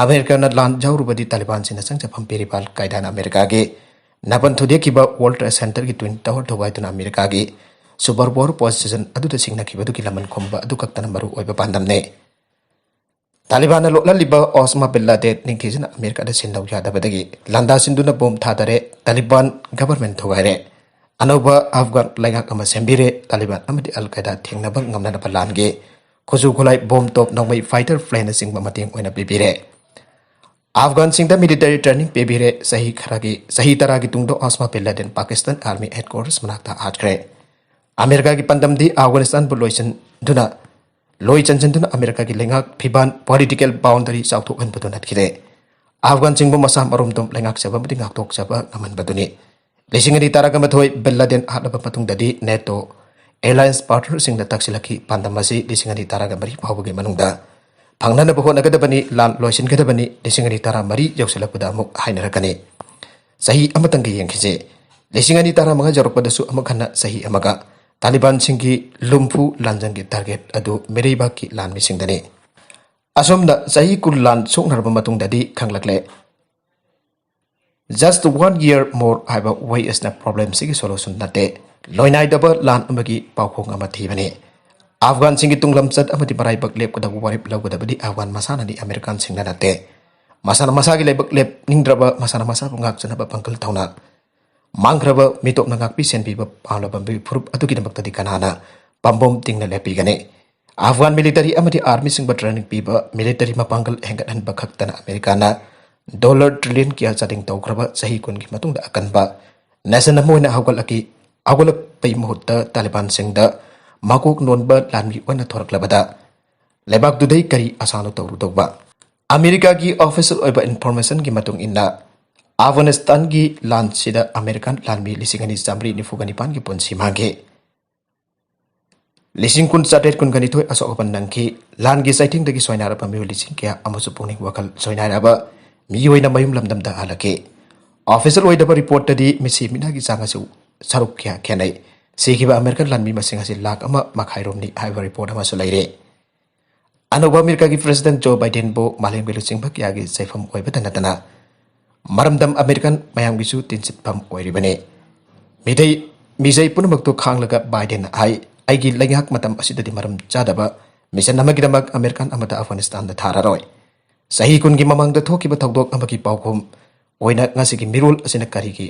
ꯑꯃꯦꯔꯤꯀꯥꯅ ꯂꯥꯟ ꯌꯥꯎꯔꯨꯕꯗꯤ ꯇꯥꯂꯤꯕꯥꯟꯁꯤꯡꯅ ꯆꯪꯖꯐꯝ ꯄꯤꯔꯤꯕ ꯑꯜ ꯀꯥꯏꯗꯥꯅ ꯑꯃꯦꯔꯤꯀꯥꯒꯤ ꯅꯥꯄꯟ ꯊꯨꯗꯦꯛꯈꯤꯕ ꯋꯥꯔꯜ ꯇ꯭ꯔꯦꯗ ꯁꯦꯟꯇꯔꯒꯤ ꯇ꯭ꯋꯤꯟ ꯇꯋꯔ ꯊꯨꯒꯥꯏꯗꯨꯅ ꯑꯃꯦꯔꯤꯀꯥꯒꯤ ꯁꯨꯄꯔ ꯄꯋꯔ ꯄꯣꯖꯤꯁꯟ ꯑꯗꯨꯗ ꯁꯤꯡꯅꯈꯤꯕꯗꯨꯒꯤ ꯂꯃꯟ ꯈꯨꯝꯕ ꯑꯗꯨ ꯈꯛꯇꯅ ꯃꯔꯨ ꯑꯣꯏꯕ ꯄꯥꯟꯗꯝꯅꯤ꯫ ꯇꯥꯂꯤꯕꯥꯟꯅ ꯂꯣꯠꯍꯜꯂꯤꯕ ꯑꯣꯁꯃꯥ ꯕꯤꯟ ꯂꯥꯗꯦꯟ ꯅꯤꯡꯊꯤꯖꯅ ꯑꯃꯦꯔꯤꯀꯥꯗ ꯁꯤꯟꯗꯧ ꯌꯥꯗꯕꯗꯒꯤ ꯂꯥꯟꯗꯥꯁꯤꯟꯗꯨꯅ ꯕꯣꯝ ꯊꯥꯗꯔꯦ, ꯇꯥꯂꯤꯕꯥꯟ ꯒꯚꯔꯟꯃꯦꯟꯠ ꯊꯨꯒꯥꯏꯔꯦ, ꯑꯅꯧꯕ ꯑꯐꯒꯥꯟ ꯂꯩꯉꯥꯛ ꯑꯃ ꯁꯦꯝꯕꯤꯔꯦ, ꯇꯥꯂꯤꯕꯥꯟ ꯑꯃꯗꯤ ꯑꯜ ꯀꯥꯏꯗꯥ ꯊꯦꯡꯅꯕ ꯉꯝꯅꯅꯕ ꯂꯥꯟꯒꯤ ꯈꯨꯠꯁꯨ ꯈꯨꯠꯂꯥꯏ, ꯕꯣꯝ, ꯇꯣꯞ, ꯅꯣꯡꯃꯩ, ꯐꯥꯏꯇꯔ ꯄ꯭ꯂꯦꯟꯅꯆꯤꯡꯕ ꯃꯇꯦꯡ ꯑꯣꯏꯅ ꯄꯤꯕꯤꯔꯦ꯫ ꯑꯐꯒꯥꯟꯁꯤꯡꯗ ꯃꯤꯂꯤꯇꯔꯤ ꯇ꯭ꯔꯦꯅꯤꯡ ꯄꯤꯕꯤꯔꯦ꯫ ꯆꯍꯤ ꯈꯔꯒꯤ, ꯆꯍꯤ ꯇꯔꯥꯒꯤ ꯇꯨꯡꯗ ꯑꯣꯁꯃꯥ ꯕꯤꯟ ꯂꯥꯗꯦꯟ ꯄꯥꯀꯤꯁꯇꯥꯟ ꯑꯥꯔꯃꯤ ꯍꯦꯗꯀ꯭ꯋꯥꯔꯇꯔꯁ ꯃꯅꯥꯛꯇ ꯍꯥꯠꯈ꯭ꯔꯦ꯫ ꯑꯃꯦꯔꯤꯀꯥꯒꯤ ꯄꯥꯟꯗꯝꯗꯤ ꯑꯐꯒꯥꯅꯤꯁꯇꯥꯟꯕꯨ ꯂꯣꯏꯁꯤꯟꯗꯨꯅ, ꯂꯣꯏ ꯆꯟꯁꯤꯟꯗꯨꯅ ꯑꯃꯦꯔꯤꯀꯥꯒꯤ ꯂꯩꯉꯥꯛ ꯐꯤꯕꯥꯟ, ꯄꯣꯂꯤꯇꯤꯀꯦꯜ ꯕꯥꯎꯟꯗꯔꯤ ꯆꯥꯎꯊꯣꯛꯍꯟꯕꯗꯨ ꯅꯠꯈꯤꯗꯦ꯫ ꯑꯐꯒꯥꯟꯁꯤꯡꯕꯨ ꯃꯁꯥ ꯃꯔꯣꯝꯗꯣꯝ ꯂꯩꯉꯥꯛꯆꯕ ꯑꯃꯗꯤ ꯉꯥꯛꯊꯣꯛꯆꯕ ꯉꯝꯍꯟꯕꯗꯨꯅꯤ꯫ ꯂꯤꯁꯤꯡ ꯑꯅꯤ ꯇꯔꯥꯒ ꯃꯥꯊꯣꯏ ꯕꯤꯟ ꯂꯥꯗꯦꯟ ꯍꯥꯠꯂꯕ ꯃꯇꯨꯡꯗꯗꯤ ꯅꯦꯇꯣ ꯑꯦꯂꯥꯌꯟꯁ ꯄꯥꯔꯠꯅꯔꯁꯤꯡꯅ ꯇꯛꯁꯤꯜꯂꯛꯈꯤ꯫ ꯄꯥꯟꯗꯝ ꯑꯁꯤ ꯂꯤꯁꯤꯡ ꯑꯅꯤ ꯇꯔꯥꯒ ꯃꯔꯤ ꯐꯥꯎꯕꯒꯤ ꯃꯅꯨꯡꯗ ꯐꯪꯅꯅꯕ ꯍꯣꯠꯅꯒꯗꯕꯅꯤ, ꯂꯥꯟ ꯂꯣꯏꯁꯤꯟꯒꯗꯕꯅꯤ, ꯂꯤꯁꯤꯡ ꯑꯅꯤ ꯇꯔꯥꯃꯔꯤ ꯌꯧꯁꯤꯜꯂꯛꯄꯗ ꯑꯃꯨꯛ ꯍꯥꯏꯅꯔꯛꯀꯅꯤ꯫ ꯆꯍꯤ ꯑꯃꯇꯪꯒꯤ ꯌꯦꯡꯈꯤꯁꯦ꯫ ꯂꯤꯁꯤꯡ ꯑꯅꯤ ꯇꯔꯥꯃꯉꯥ ꯌꯧꯔꯛꯄꯗꯁꯨ ꯑꯃꯨꯛ ꯍꯟꯅ ꯆꯍꯤ ꯑꯃꯒ ꯇꯥꯂꯤꯕꯥꯟꯁꯤꯡꯒꯤ ꯂꯨꯝꯐꯨ ꯂꯥꯟꯖꯪꯒꯤ ꯇꯥꯔꯒꯦꯠ ꯑꯗꯨ ꯃꯤꯔꯩꯕꯥꯛꯀꯤ ꯂꯥꯟꯃꯤꯁꯤꯡꯗꯅꯤ꯫ ꯑꯁꯨꯝꯅ ꯆꯍꯤ ꯀꯨꯟ ꯂꯥꯟ ꯁꯣꯛꯅꯔꯕ ꯃꯇꯨꯡꯗꯗꯤ ꯈꯪꯂꯛꯂꯦ, "Just one year more" ꯍꯥꯏꯕ ꯋꯥꯍꯩ ꯑꯁꯤꯅ ꯄ꯭ꯔꯣꯕ꯭ꯂꯦꯝꯁꯤꯒꯤ ꯁꯣꯂꯨꯁꯟ ꯅꯠꯇꯦ, ꯂꯣꯏꯅꯥꯏꯗꯕ ꯂꯥꯟ ꯑꯃꯒꯤ ꯄꯥꯎꯈꯣꯡ ꯑꯃ ꯊꯤꯕꯅꯤ꯫ ꯑꯐꯒꯥꯟꯁꯤꯡꯒꯤ ꯇꯨꯡꯂꯝꯆꯠ ꯑꯃꯗꯤ ꯃꯔꯥꯏꯕꯛ ꯂꯦꯞꯀꯗꯕ ꯋꯥꯔꯦꯞ ꯂꯧꯒꯗꯕꯗꯤ ꯑꯐꯒꯥꯟ ꯃꯁꯥꯅꯅꯤ, ꯑꯃꯦꯔꯤꯀꯥꯟꯁꯤꯡꯅ ꯅꯠꯇꯦ꯫ ꯃꯁꯥꯅ ꯃꯁꯥꯒꯤ ꯂꯥꯏꯕꯛ ꯂꯦꯞꯅꯤꯡꯗ꯭ꯔꯕ, ꯃꯁꯥꯅ ꯃꯁꯥꯕꯨ ꯉꯥꯛꯆꯅꯕ ꯄꯥꯡꯒꯜ ꯊꯧꯅꯥ ꯃꯥꯡꯈ꯭ꯔꯕ, ꯃꯤꯇꯣꯞꯅ ꯉꯥꯛꯄꯤ ꯁꯦꯟꯕꯤꯕ ꯄꯥꯝꯂꯕ ꯃꯤꯑꯣꯏ ꯐꯨꯔꯨꯞ ꯑꯗꯨꯒꯤꯗꯃꯛꯇꯗꯤ ꯀꯅꯥꯅ ꯄꯥꯝꯕꯣꯝ ꯇꯤꯡꯅ ꯂꯦꯞꯄꯤꯒꯅꯤ? ꯑꯐꯒꯥꯟ ꯃꯤꯂꯤꯇꯔꯤ ꯑꯃꯗꯤ ꯑꯥꯔꯃꯤꯁꯤꯡꯕꯨ ꯇ꯭ꯔꯦꯅꯤꯡ ꯄꯤꯕ, ꯃꯤꯂꯤꯇꯔꯤ ꯃꯄꯥꯡꯒꯜ ꯍꯦꯟꯒꯠꯍꯟꯕ ꯈꯛꯇꯅ ꯑꯃꯦꯔꯤꯀꯥꯅ ꯗꯣꯂꯔ ꯇ꯭ꯔꯤꯂꯤꯌꯟ ꯀꯌꯥ ꯆꯥꯗꯤꯡ ꯇꯧꯈ꯭ꯔꯕ ꯆꯍꯤ ꯀꯨꯟꯒꯤ ꯃꯇꯨꯡꯗ ꯑꯀꯟꯕ ꯅꯦꯁꯟ ꯑꯃ ꯑꯣꯏꯅ ꯍꯧꯒꯠꯂꯛꯈꯤ꯫ ꯍꯧꯒꯠꯂꯛꯄꯒꯤ ꯃꯍꯨꯠꯇ ꯇꯥꯂꯤꯕꯥꯟꯁꯤꯡꯗ ꯃꯀꯣꯛ ꯅꯣꯟꯕ ꯂꯥꯟꯃꯤ ꯑꯣꯏꯅ ꯊꯣꯔꯛꯂꯕꯗ ꯂꯩꯕꯥꯛꯇꯨꯗꯩ ꯀꯔꯤ ꯑꯁꯥꯅꯣ ꯇꯧꯔꯨꯗꯧꯕ? ꯑꯃꯦꯔꯤꯀꯥꯒꯤ ꯑꯣꯐꯤꯁꯤꯌꯦꯜ ꯑꯣꯏꯕ ꯏꯟꯐꯣꯔꯃꯦꯁꯟꯒꯤ ꯃꯇꯨꯡ ꯏꯟꯅ, ꯑꯐꯒꯥꯅꯤꯁꯇꯥꯟꯒꯤ ꯂꯥꯟꯁꯤꯗ ꯑꯃꯦꯔꯤꯀꯥꯟ ꯂꯥꯟꯃꯤ ꯂꯤꯁꯤꯡ ꯑꯅꯤ ꯆꯥꯃꯔꯤ ꯅꯤꯐꯨꯒ ꯅꯤꯄꯥꯟꯒꯤ ꯄꯨꯟꯁꯤ ꯃꯥꯡꯈꯤ꯫ ꯂꯤꯁꯤꯡ ꯀꯨꯟ ꯆꯥꯇ꯭ꯔꯦꯠ ꯀꯨꯟꯒ ꯅꯤꯊꯣꯏ ꯑꯁꯣꯛ ꯑꯄꯟ ꯅꯪꯈꯤ꯫ ꯂꯥꯟꯒꯤ ꯆꯩꯊꯦꯡꯗꯒꯤ ꯁꯣꯏꯅꯥꯏꯔꯕ ꯃꯤꯑꯣꯏ ꯂꯤꯁꯤꯡ ꯀꯌꯥ ꯑꯃꯁꯨ ꯄꯨꯛꯅꯤꯡ ꯋꯥꯈꯜ ꯁꯣꯏꯅꯥꯏꯔꯕ ꯃꯤꯑꯣꯏꯅ ꯃꯌꯨꯝ ꯂꯝꯗꯝꯗ ꯍꯜꯂꯛꯈꯤ꯫ ꯑꯣꯐꯤꯁꯤꯌꯦꯜ ꯑꯣꯏꯗꯕ ꯔꯤꯄꯣꯔꯠꯇꯗꯤ ꯃꯤꯁꯤ ꯃꯤꯅꯥꯒꯤ ꯆꯥꯡ ꯑꯁꯤ ꯁꯔꯨꯛ ꯀꯌꯥ ꯈꯦꯠꯅꯩ꯫ ꯁꯤꯈꯤꯕ ꯑꯃꯦꯔꯤꯀꯥꯟ ꯂꯥꯟꯃꯤ ꯃꯁꯤꯡ ꯑꯁꯤ ꯂꯥꯈ ꯑꯃ ꯃꯈꯥꯏꯔꯣꯝꯅꯤ ꯍꯥꯏꯕ ꯔꯤꯄꯣꯔꯠ ꯑꯃꯁꯨ ꯂꯩꯔꯦ꯫ ꯑꯅꯧꯕ ꯑꯃꯦꯔꯤꯀꯥꯒꯤ ꯄ꯭ꯔꯦꯁꯤꯗꯦꯟꯠ ꯖꯣ ꯕꯥꯏꯗꯦꯟꯕꯨ ꯃꯥꯂꯦꯝꯒꯤ ꯂꯨꯆꯤꯡꯕ ꯀꯌꯥꯒꯤ ꯆꯩꯐꯝ ꯑꯣꯏꯕꯇ ꯅꯠꯇꯅ ꯃꯔꯝꯗꯝ ꯑꯃꯦꯔꯤꯀꯥꯟ ꯃꯌꯥꯝꯒꯤꯁꯨ ꯇꯤꯟꯁꯤꯠꯐꯝ ꯑꯣꯏꯔꯤꯕꯅꯤ꯫ ꯃꯤꯗꯩ, ꯃꯤꯖꯩ ꯄꯨꯝꯅꯃꯛꯇꯨ ꯈꯥꯡꯂꯒ ꯕꯥꯏꯗꯦꯟꯅ ꯍꯥꯏ, "ꯑꯩꯒꯤ ꯂꯩꯉꯥꯛ ꯃꯇꯝ ꯑꯁꯤꯗꯗꯤ ꯃꯔꯝ ꯆꯥꯗꯕ ꯃꯤꯁꯟ ꯑꯃꯒꯤꯗꯃꯛ ꯑꯃꯦꯔꯤꯀꯥꯟ ꯑꯃꯗ ꯑꯐꯒꯥꯅꯤꯁꯇꯥꯟꯗ ꯊꯥꯔꯔꯣꯏ꯫ ꯆꯍꯤ ꯀꯨꯟꯒꯤ ꯃꯃꯥꯡꯗ ꯊꯣꯛꯈꯤꯕ ꯊꯧꯗꯣꯛ ꯑꯃꯒꯤ ꯄꯥꯎꯈꯨꯝ ꯑꯣꯏꯅ ꯉꯁꯤꯒꯤ ꯃꯤꯔꯣꯜ ꯑꯁꯤꯅ ꯀꯔꯤꯒꯤ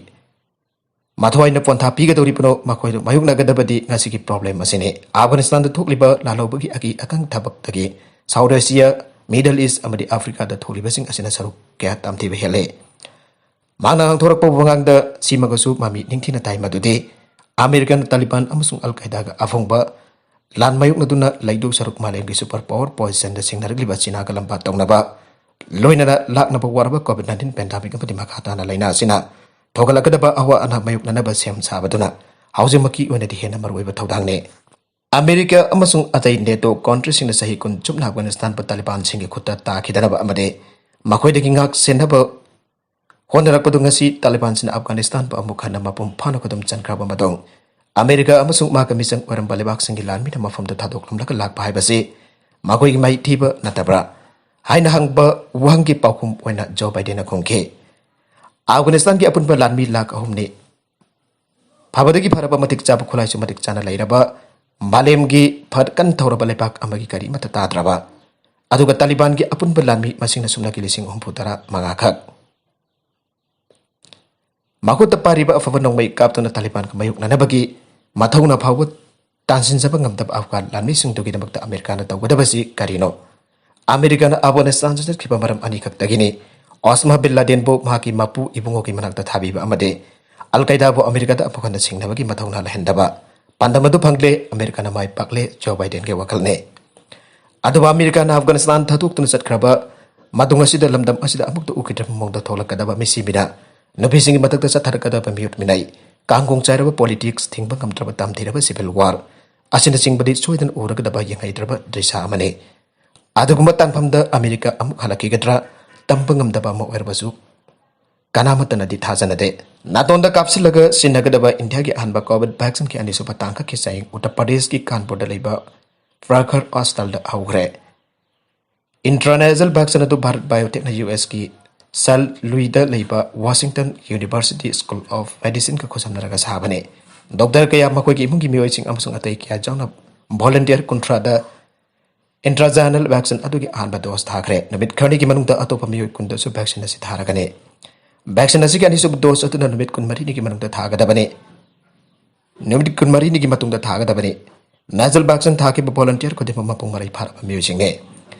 ꯃꯊꯧꯍꯥꯏꯅ ꯄꯣꯟꯊꯥ ꯄꯤꯒꯗꯧꯔꯤꯕꯅꯣ? ꯃꯈꯣꯏꯗ ꯃꯥꯌꯣꯛꯅꯒꯗꯕꯗꯤ ꯉꯁꯤꯒꯤ ꯄ꯭ꯔꯣꯕ꯭ꯂꯦꯝ ꯑꯁꯤꯅꯤ꯫ ꯑꯐꯒꯥꯅꯤꯁꯇꯥꯟꯗ ꯊꯣꯛꯂꯤꯕ ꯂꯥꯜꯍꯧꯕꯒꯤ ꯑꯀꯤ ꯑꯈꯪ ꯊꯕꯛꯇꯒꯤ ꯁꯥꯎꯠ ꯑꯦꯁꯤꯌꯥ, ꯃꯤꯗꯜ ꯏꯁ ꯑꯃꯗꯤ ꯑꯐ꯭ꯔꯤꯀꯥꯗ ꯊꯣꯛꯂꯤꯕꯁꯤꯡ ꯑꯁꯤꯅ ꯁꯔꯨꯛ ꯀꯌꯥ ꯇꯝꯊꯤꯕ ꯍꯦꯜꯂꯦ"꯫ ꯃꯍꯥꯛꯅ ꯉꯥꯡꯊꯣꯔꯛꯄ ꯋꯥꯉꯥꯡꯗ ꯁꯤꯃꯒꯁꯨ ꯃꯃꯤ ꯅꯤꯡꯊꯤꯅ ꯇꯥꯏ, ꯃꯗꯨꯗꯤ ꯑꯃꯦꯔꯤꯀꯥꯅ ꯇꯥꯂꯤꯕꯥꯟ ꯑꯃꯁꯨꯡ ꯑꯜ ꯀꯥꯏꯗꯥꯒ ꯑꯐꯣꯡꯕ ꯂꯥꯟ ꯃꯥꯌꯣꯛꯅꯗꯨꯅ ꯂꯩꯗꯧ ꯁꯔꯨꯛ ꯃꯥꯂꯦꯝꯒꯤ ꯁꯨꯄꯔ ꯄꯥꯋꯔ ꯄꯣꯖꯤꯁꯟꯗ ꯁꯤꯡꯅꯔꯛꯂꯤꯕ ꯆꯤꯅꯥꯒ ꯂꯝꯕꯥ ꯇꯧꯅꯕ, ꯂꯣꯏꯅꯅ ꯂꯥꯛꯅꯕ ꯋꯥꯔꯕ ꯀꯣꯚꯤꯗ ꯅꯥꯏꯟꯇꯤꯟ ꯄꯦꯟꯗꯥꯃꯤꯛ ꯑꯃꯗꯤ ꯃꯈꯥ ꯇꯥꯅ ꯂꯥꯏꯅꯥ ꯑꯁꯤꯅ ꯊꯣꯛꯍꯜꯂꯛꯀꯗꯕ ꯑꯋꯥ ꯑꯅꯥ ꯃꯥꯌꯣꯛꯅꯅꯕ ꯁꯦꯝ ꯁꯥꯕꯗꯨꯅ ꯍꯧꯖꯤꯛꯃꯛꯀꯤ ꯑꯣꯏꯅꯗꯤ ꯍꯦꯟꯅ ꯃꯔꯨꯑꯣꯏꯕ ꯊꯧꯗꯥꯡꯅꯤ꯫ ꯑꯃꯦꯔꯤꯀꯥ ꯑꯃꯁꯨꯡ ꯑꯇꯩ ꯅꯦꯇꯣ ꯀꯟꯇ꯭ꯔꯤꯁꯤꯡꯅ ꯆꯍꯤ ꯀꯨꯟ ꯆꯨꯞꯅ ꯑꯐꯒꯥꯅꯤꯁꯇꯥꯟꯕꯨ ꯇꯥꯂꯤꯕꯥꯟꯁꯤꯡꯒꯤ ꯈꯨꯠꯇ ꯇꯥꯈꯤꯗꯅꯕ ꯑꯃꯗꯤ ꯃꯈꯣꯏꯗꯒꯤ ꯉꯥꯛ ꯁꯦꯟꯅꯕ ꯍꯣꯠꯅꯔꯛꯄꯗꯨ ꯉꯁꯤ ꯇꯥꯂꯤꯕꯥꯟꯁꯤꯡꯅ ꯑꯐꯒꯥꯅꯤꯁꯇꯥꯟꯕꯨ ꯑꯃꯨꯛ ꯍꯟꯅ ꯃꯄꯨꯡ ꯐꯥꯅ ꯈꯨꯗꯨꯝ ꯆꯟꯈ꯭ꯔꯕ ꯃꯇꯨꯡ, ꯑꯃꯦꯔꯤꯀꯥ ꯑꯃꯁꯨꯡ ꯃꯍꯥꯛꯀ ꯃꯤꯆꯪ ꯑꯣꯏꯔꯝꯕ ꯂꯩꯕꯥꯛꯁꯤꯡꯒꯤ ꯂꯥꯟꯃꯤꯅ ꯃꯐꯝꯗ ꯊꯥꯗꯣꯛꯂꯝꯂꯒ ꯂꯥꯛꯄ ꯍꯥꯏꯕꯁꯤ ꯃꯈꯣꯏꯒꯤ ꯃꯥꯏꯊꯤꯕ ꯅꯠꯇꯕ꯭ꯔꯥ ꯍꯥꯏꯅ ꯍꯪꯕ ꯋꯥꯍꯪꯒꯤ ꯄꯥꯎꯈꯨꯝ ꯑꯣꯏꯅ ꯖꯣ ꯕꯥꯏꯗꯦꯟꯅ ꯈꯨꯝꯈꯤ꯫ ꯑꯐꯒꯥꯅꯤꯁꯇꯥꯟꯒꯤ ꯑꯄꯨꯟꯕ ꯂꯥꯟꯃꯤ ꯂꯥꯈ ꯑꯍꯨꯝꯅꯤ꯫ ꯐꯕꯗꯒꯤ ꯐꯔꯕ ꯃꯇꯤꯛ ꯆꯥꯕ ꯈꯨꯠꯂꯥꯏꯁꯨ ꯃꯇꯤꯛ ꯆꯥꯅ ꯂꯩꯔꯕ ꯃꯥꯂꯦꯝꯒꯤ ꯐꯠ ꯀꯟ ꯊꯧꯔꯕ ꯂꯩꯕꯥꯛ ꯑꯃꯒꯤ ꯀꯔꯤ ꯑꯃꯠꯇ ꯇꯥꯗ꯭ꯔꯕ, ꯑꯗꯨꯒ ꯇꯥꯂꯤꯕꯥꯟꯒꯤ ꯑꯄꯨꯟꯕ ꯂꯥꯟꯃꯤ ꯃꯁꯤꯡꯅ ꯁꯨꯞꯅꯒꯤ ꯂꯤꯁꯤꯡ ꯍꯨꯝꯐꯨ ꯇꯔꯥ ꯃꯉꯥ ꯈꯛ꯫ ꯃꯈꯨꯠꯇ ꯄꯥꯏꯔꯤꯕ ꯑꯐꯕ ꯅꯣꯡꯃꯩ ꯀꯥꯞꯇꯨꯅ ꯇꯥꯂꯤꯕꯥꯟꯒ ꯃꯥꯌꯣꯛꯅꯅꯕꯒꯤ ꯃꯊꯧꯅꯥ ꯐꯥꯎꯕ ꯇꯥꯟꯁꯤꯟꯖꯕ ꯉꯝꯗꯕ ꯑꯐꯒꯥꯟ ꯂꯥꯟꯃꯤꯁꯤꯡꯗꯨꯒꯤꯗꯃꯛꯇ ꯑꯃꯦꯔꯤꯀꯥꯅ ꯇꯧꯒꯗꯕꯁꯤ ꯀꯔꯤꯅꯣ? ꯑꯃꯦꯔꯤꯀꯥꯅ ꯑꯐꯒꯥꯅꯤꯁꯇꯥꯟꯗ ꯆꯠꯈꯤꯕ ꯃꯔꯝ ꯑꯅꯤꯈꯛꯇꯒꯤꯅꯤ: ꯑꯣꯁꯃꯥ ꯕꯤꯟ ꯂꯥꯗꯦꯟꯕꯨ ꯃꯍꯥꯛꯀꯤ ꯃꯄꯨ ꯏꯕꯨꯡꯉꯣꯒꯤ ꯃꯅꯥꯛꯇ ꯊꯥꯕꯤꯕ ꯑꯃꯗꯤ ꯑꯜ ꯀꯥꯏꯗꯥꯕꯨ ꯑꯃꯦꯔꯤꯀꯥꯗ ꯑꯃꯨꯛ ꯍꯟꯅ ꯁꯤꯡꯅꯕꯒꯤ ꯃꯊꯧꯅꯥ ꯂꯩꯍꯟꯗꯕ꯫ ꯄꯥꯟꯗꯝ ꯑꯗꯨ ꯐꯪꯂꯦ꯫ ꯑꯃꯦꯔꯤꯀꯥꯅ ꯃꯥꯏ ꯄꯥꯛꯂꯦ, ꯖꯣ ꯕꯥꯏꯗꯦꯟꯒꯤ ꯋꯥꯈꯜꯅꯤ꯫ ꯑꯗꯨꯕꯨ ꯑꯃꯦꯔꯤꯀꯥꯅ ꯑꯐꯒꯥꯅꯤꯁꯇꯥꯟ ꯊꯥꯗꯣꯛꯇꯨꯅ ꯆꯠꯈ꯭ꯔꯕ ꯃꯇꯨꯡ ꯑꯁꯤꯗ ꯂꯝꯗꯝ ꯑꯁꯤꯗ ꯑꯃꯨꯛꯇ ꯎꯈꯤꯗ꯭ꯔꯕ ꯃꯑꯣꯡꯗ ꯊꯣꯛꯂꯛꯀꯗꯕ ꯃꯤꯁꯤꯕꯤꯅ ꯅꯨꯄꯤꯁꯤꯡꯒꯤ ꯃꯊꯛꯇ ꯆꯠꯊꯔꯛꯀꯗꯕ ꯃꯤꯑꯣꯠ ꯃꯤꯅꯩ, ꯀꯥꯡꯒꯣꯡ ꯆꯥꯏꯔꯕ ꯄꯣꯂꯤꯇꯤꯛꯁ, ꯊꯤꯡꯕ ꯉꯝꯗ꯭ꯔꯕ ꯇꯝꯊꯤꯔꯕ ꯁꯤꯚꯤꯜ ꯋꯥꯔ ꯑꯁꯤꯅꯆꯤꯡꯕꯗꯤ ꯁꯣꯏꯗꯅ ꯎꯔꯒꯗꯕ ꯌꯦꯡꯍꯩꯗ꯭ꯔꯕ ꯗ꯭ꯔꯤꯁꯥ ꯑꯃꯅꯤ꯫ ꯑꯗꯨꯒꯨꯝꯕ ꯇꯥꯟꯐꯝꯗ ꯑꯃꯦꯔꯤꯀꯥ ꯑꯃꯨꯛ ꯍꯜꯂꯛꯈꯤꯒꯗ꯭ꯔꯥ? ꯇꯝꯕ ꯉꯝꯗꯕ ꯑꯃ ꯑꯣꯏꯔꯕꯁꯨ ꯀꯅꯥꯃꯠꯇꯅꯗꯤ ꯊꯥꯖꯅꯗꯦ꯫ ꯅꯥꯇꯣꯟꯗ ꯀꯥꯞꯁꯤꯜꯂꯒ ꯁꯤꯟꯅꯒꯗꯕ ꯏꯟꯗꯤꯌꯥꯒꯤ ꯑꯍꯥꯟꯕ ꯀꯣꯚꯤꯗ ꯚꯦꯛꯁꯤꯟꯒꯤ ꯑꯅꯤꯁꯨꯕ ꯇꯥꯡꯀꯛꯀꯤ ꯆꯥꯡꯌꯦꯡ ꯎꯠꯇꯔ ꯄ꯭ꯔꯗꯦꯁꯀꯤ ꯀꯥꯟꯄꯨꯔꯗ ꯂꯩꯕ ꯐ꯭ꯔꯥꯈꯔ ꯍꯣꯁꯄꯤꯇꯥꯜꯗ ꯍꯧꯈ꯭ꯔꯦ꯫ ꯏꯟꯇ꯭ꯔꯥꯅꯦꯖꯜ ꯚꯦꯛꯁꯤꯟ ꯑꯗꯨ ꯚꯥꯔꯠ ꯕꯥꯏꯑꯣꯇꯦꯛꯅ ꯌꯨ ꯑꯦꯁꯀꯤ ꯁꯦꯜ ꯂꯨꯏꯗ ꯂꯩꯕ ꯋꯥꯁꯤꯡꯇꯟ ꯌꯨꯅꯤꯚꯔꯁꯤꯇꯤ ꯁ꯭ꯀꯨꯜ ꯑꯣꯐ ꯃꯦꯗꯤꯁꯤꯟꯒ ꯈꯨꯠꯁꯝꯅꯔꯒ ꯁꯥꯕꯅꯤ꯫ ꯗꯣꯛꯇꯔ ꯀꯌꯥ, ꯃꯈꯣꯏꯒꯤ ꯏꯃꯨꯡꯒꯤ ꯃꯤꯑꯣꯏꯁꯤꯡ ꯑꯃꯁꯨꯡ ꯑꯇꯩ ꯀꯌꯥ ꯌꯥꯎꯅ ꯚꯣꯂꯟꯇꯤꯌꯔ ꯀꯨꯟꯊ꯭ꯔꯥꯗ ꯏꯟꯇ꯭ꯔꯥꯖꯥꯅꯦꯜ ꯚꯦꯛꯁꯤꯟ ꯑꯗꯨꯒꯤ ꯑꯍꯥꯟꯕ ꯗꯣꯁ ꯊꯥꯈ꯭ꯔꯦ꯫ ꯅꯨꯃꯤꯠ ꯈꯔꯅꯤꯒꯤ ꯃꯅꯨꯡꯗ ꯑꯇꯣꯞꯄ ꯃꯤꯑꯣꯏ ꯀꯨꯟꯗꯁꯨ ꯚꯦꯛꯁꯤꯟ ꯑꯁꯤ ꯊꯥꯔꯒꯅꯤ꯫ ꯚꯦꯛꯁꯤꯟ ꯑꯁꯤꯒꯤ ꯑꯅꯤꯁꯨꯕ ꯗꯣꯁ ꯑꯗꯨꯅ ꯅꯨꯃꯤꯠ ꯀꯨꯟꯃꯔꯤꯅꯤꯒꯤ ꯃꯅꯨꯡꯗ ꯊꯥꯒꯗꯕꯅꯤ꯫ ꯅꯨꯃꯤꯠ ꯀꯨꯟꯃꯔꯤꯅꯤꯒꯤ ꯃꯇꯨꯡꯗ ꯊꯥꯒꯗꯕꯅꯤ꯫ ꯅꯦꯖꯜ ꯚꯦꯛꯁꯤꯟ ꯊꯥꯈꯤꯕ ꯚꯣꯂꯟꯇꯤꯌꯔ ꯈꯨꯗꯤꯡꯃꯛ ꯃꯄꯨꯡ ꯃꯔꯩ ꯐꯥꯔꯕ ꯃꯤꯑꯣꯏꯁꯤꯡꯅꯤ꯫